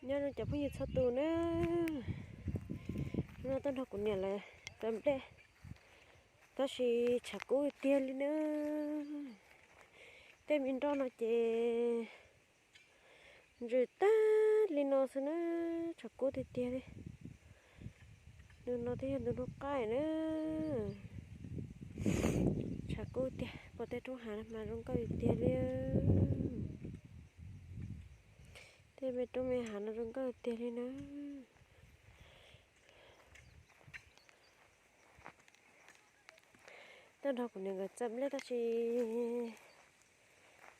Nyob zoo cov phooj ywg txhua tus na, hnub no tuaj nrog kuv niam lawv txawb nplej, tab sis tshav kub tiag li na. Tej me nroj no ces ntsws tag li no xwb na, tshav kub tiag tiag li. Ntu no twb yog ntu hnub qaij na, tshav kub tiag, pom tej roob hav no mas zoo nkauj tiag tiag li. Tej me roob me hav no zoo nkauj tiag li na. Tuaj nrog kuv niam nkawd txawb nplej tab sis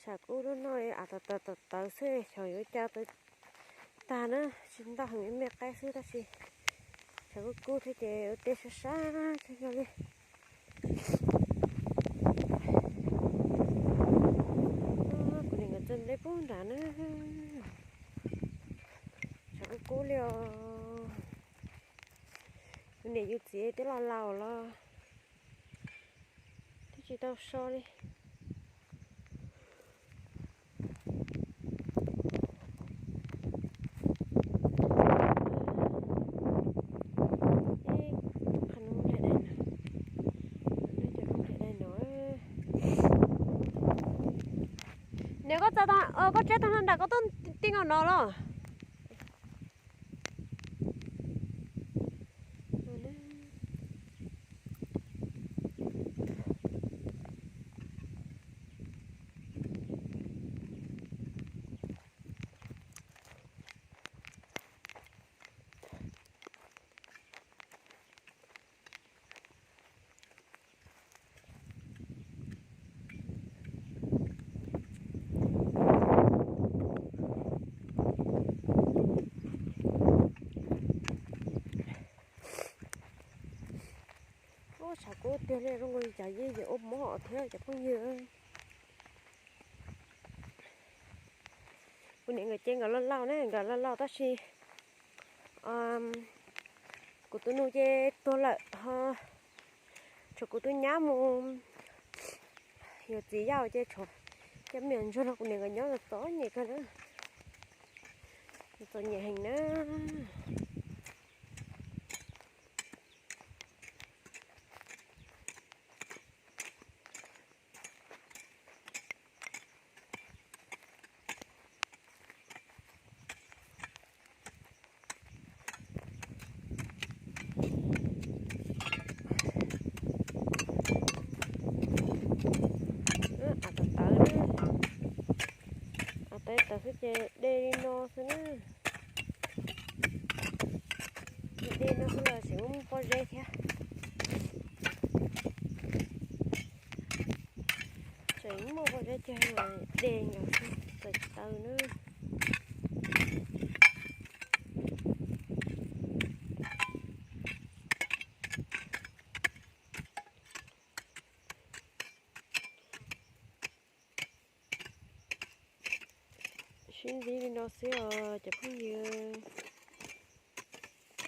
tshav kub lub no av tawv tawv tawv tawv xwb, xyov yuav ua cas tawv tag na, tsis ntau heev, me qaib xwb tab sis tshav kub kub thiab ces ua tej sab sab kawg nkaus li. Kuv niam nkawd txawb nplej puag nrad na, tshav kub kub li os. Kuv niam yus txiv twb laus laus los twb tsis tau so li. Niam, koj txav, koj tseb tag nrho nram koj tuaj ti nkaus no los? Ub, tshav kub tiag li, zoo nkaus li cov yeej ua mob thiab cov phooj ywg. Kuv niam nkawd ces nkawd laus laus ne, nkawd laus laus tab sis kuv tus nus ces tuag lawm ho tshuav kuv tus nyab mus yuav txiv yau ces tshuav cov me nyuam ntsuag nrog kuv niam nkawd nyob txom nyem kawg na, txom nyem heev na. Av tawv tawv, av tawv tawv xwb ces de li no xwb na. De no xwb los tseem muaj pob zeb thiab. Tseem muaj pob zeb cog de nkaus xwb, tawv tawv na. Sib ntsib li no xwb os cov phooj ywg.